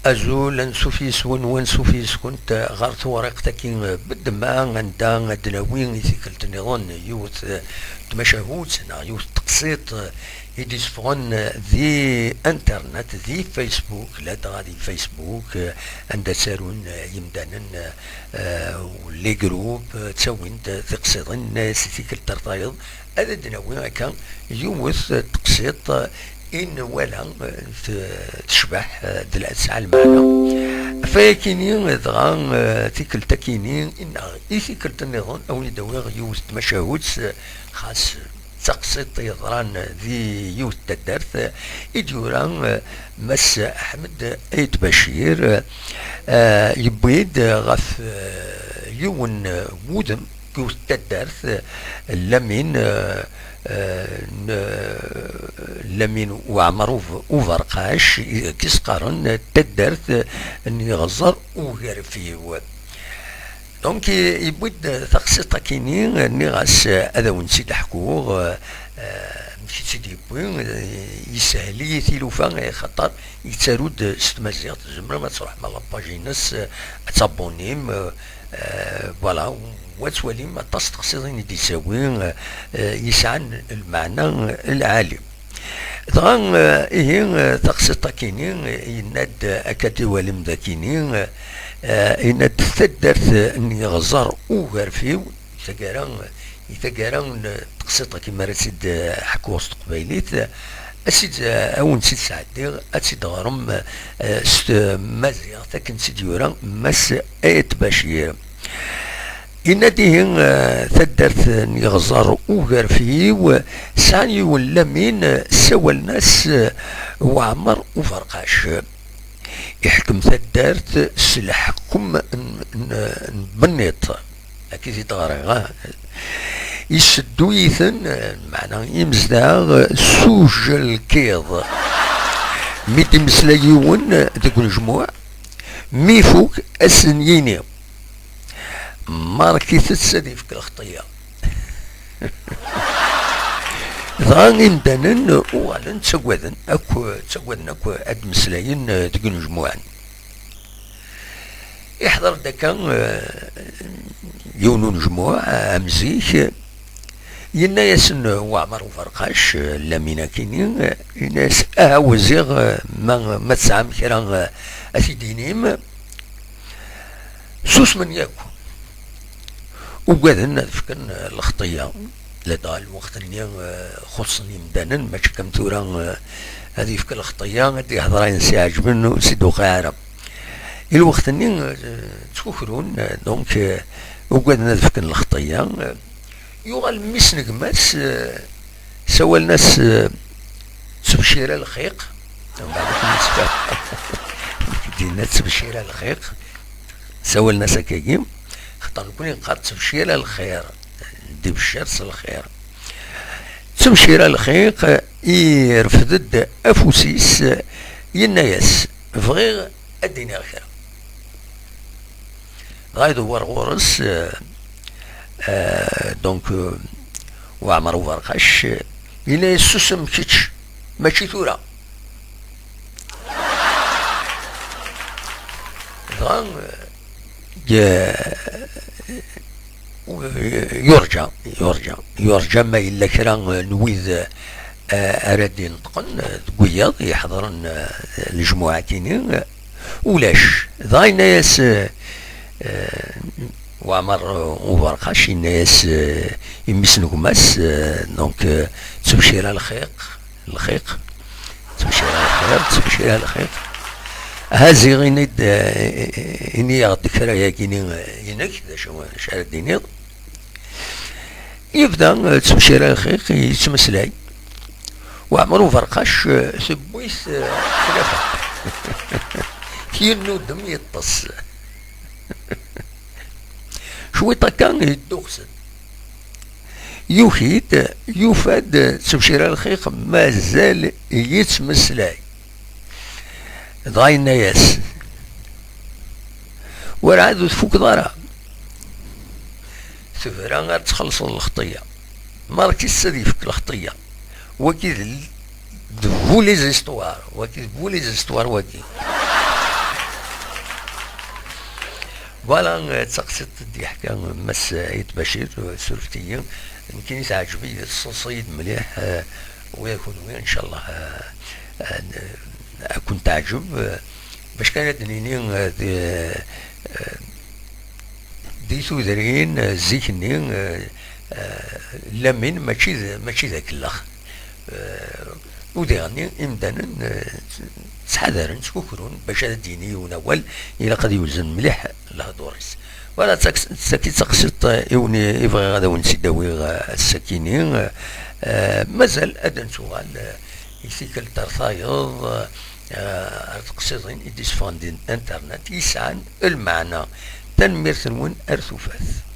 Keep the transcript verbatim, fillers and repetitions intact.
Azul, ansuf yes-wen, wansuf yes-kent ɣer tewriqt-agi n Bedma, anda ad d-nawi i tikkelt nniḍen yiwet n tmacahut neɣ yiwet n teqsiṭ i d-iseffɣen di internet, di Facebook, ladɣa di Facebook, anda ttarun yimdanen, eh, les groupes, ttawin-d tiqsiḍin, nna-yas i tikkelt ar tayeḍ ad d-nawi akka yiwet n teqsiṭ i nwala, eh, t-, tecbeḥ, eh, d la-, tesɛa lmeɛna. Ɣef wayakini dɣa, eh, tikkelt akini, neɣ i tikkelt nniḍen, a wen-id-awiɣ yiwet n tmacahut, eh, xas d taqsiṭ yeḍran di yiwet n taddart, eh, i d-yura, eh, Mass Ḥmed Ayt Bacir, eh, yewwi-d ɣef, eh, yiwen n wudem, yiwet n taddart, eh, Lamin, eh, eh, n-, Lamin Waɛmer Ub-, Uberqac, i, i s-qqaren taddart n Yiɣẓer Ugerfiw. Donc, i-, yewwi-d taqsiṭ akini, nniɣ-as, eh, ad awen-tt-id-ḥkuɣ, eh, eh, amek i tt-id-yewwi, eh, yeshel-iyi tilufa, eh, xaṭer yettaru-d s tmaziɣt, tzemrem ad truḥem ɣer la page-ines, eh, ad tabonnim, eh, eh, voilà, u ad twalim aṭas n teqsiḍin i d-yettawi, eh, yesɛan lmeɛna lɛali. Dɣa, eh, ihi, eh, taqsiṭ akini, eh, yenna-d, eh, akka d-iwalim d akini, eh, yenna-d taddart n Yiɣẓer Ugerfiw, taggara, i taggara n teqsiṭ akken mi ara tt-id-ḥkuɣ s teqbaylit, ad tt-id, ad wen-tt-id-sɛeddiɣ, ad tt-id-ɣrem, eh, s tmaziɣt akken tt-id-yura Mass Ayt Bacir. Yenna-d ihi, eh, taddart n Yiɣẓer Ugerfiw, sɛan yiwen Lamin, ssawalen-as, eh, Waɛmer Uberqac. Iḥkem taddart s leḥkem n, n, n Benniṭ. Akka i t-id-ɣriɣ, ah. Iseddu-iten, meɛna imezdaɣ, s ujelkiḍ. Mi d-imeslay yiwen deg unejmuɛ, mi ifuk, ad sen-yini: "Markit-tt ad ifk lxeṭṭya." Dɣa imdanen uɣalen ttagaden akk, ttagaden akk ad d-meslayen deg unejmuɛ. Iḥḍer-d akka, eh, yiwen unejmuɛ, eh, am zik, yenna-yasen Waɛmer Uberqac, eh, Lamina Kini, eh, yenna-yas: "Aha, wiziɣ, eh, ma, ma tesɛam kra, eh, ad t-id-tinim." Susmen yakk. Ugaden ad fken, eh, lxeṭṭya. Ladɣa lweqt-nni, eh, xuṣṣen imdanen, mačči kam tura, eh, ad yefk lxeṭṭya, ad d-yehder ayen s-iɛeǧben, ur s-id-tuqiɛ ara. I lweqt-nni, eh, ttkukrun, eh, donc, eh, ugaden ad fken lxeṭṭya, eh, yuɣal mmi-s n gma-s, eh, sawalen-as, eh, Ttebcira Lxiq. Mbeɛd akken i d-yenna Ttebcira Lxiq, sawalen-as akkagi, xaṭer nekkni neqqar Ttebcira Lxir, d-ibeccer s lxir. Ttebcira Lxiq, irfed-d afus-is, yenna-yas: "Bɣiɣ ad d-iniɣ kra." Dɣa idewwer ɣur-s, eh, eh, donc, eh, Waɛmer Uberqac, eh, yenna-yas: "Susem kečč, mačči tura." Dɣa, eh, ye-, yurǧa, yurǧa, yurǧa ma yella kra n wid, eh, ara d-ineṭqen, eh, deg wiyaḍ iḥeḍren, eh, lejmuɛa-kini, eh, ulac. Dɣa yenna-yas, eh, eh, Waɛmer Uberqac, yenna-yas, eh, i mmi-s n gma-s, eh, donc, eh, Ttebcira Lxiq, Lxiq. Ttebcira Lxir, Ttebcira Lxiq. Aha ziɣ ini-d, eh, ini-yaɣ-d kra yagini, eh, inek, d acu, acu ara d-tiniḍ? Yebda, eh, Ttebcira Lxiq yettmeslay. Waɛmer Uberqac, eh, tewwi-t, eh, tnafa. Yennudem yeṭṭes. Cwiṭ akka yedduxsen. Yuki-d, yufa-d Ttebcira Lxiq mazal yettmeslay. Dɣa yenna-yas: Werɛad ur tfukeḍ ara. Tebra ad txellṣeḍ lxeṭṭiyya. Markis ad yefk lxeṭṭiyya. Wagi d l-, d bu les histoires. Wagi d bu les histoires wagi. Voilà, eh, d taqsiṭ i d-yeḥka Mass Ɛid Bacir, eh, surfet-iyi. Nekkini teɛǧeb-iyi, teṣṣeṣ-iyi-d mliḥ, eh, ula d kunwi, ncallah, eh, eh, ad kent-teɛǧeb. Eh, bac kan ad d-nini, eh, di, eh, di tudrin, eh, zik-nni, eh, eh, llamin mačči d, mačči d akellex. Eh, u diɣenni imdanen, eh, ttḥadaren, ttkukrun, bac ad d-yini yiwen awal, ilaq ad yewzen mliḥ lehdur-is. Wala, d taks-, d tagi d taqsiṭ, eh, i wen-, i bɣiɣ ad awen-tt-id-awiɣ, eh, ass-akini. Eh, mazal ad d-nettuɣal, eh, i tikkelt ar tayeḍ, eh, ar teqsiḍin i d-iseffɣen di internet, yesɛan lmeɛna. Tanemmirt-nwen, ar tufat.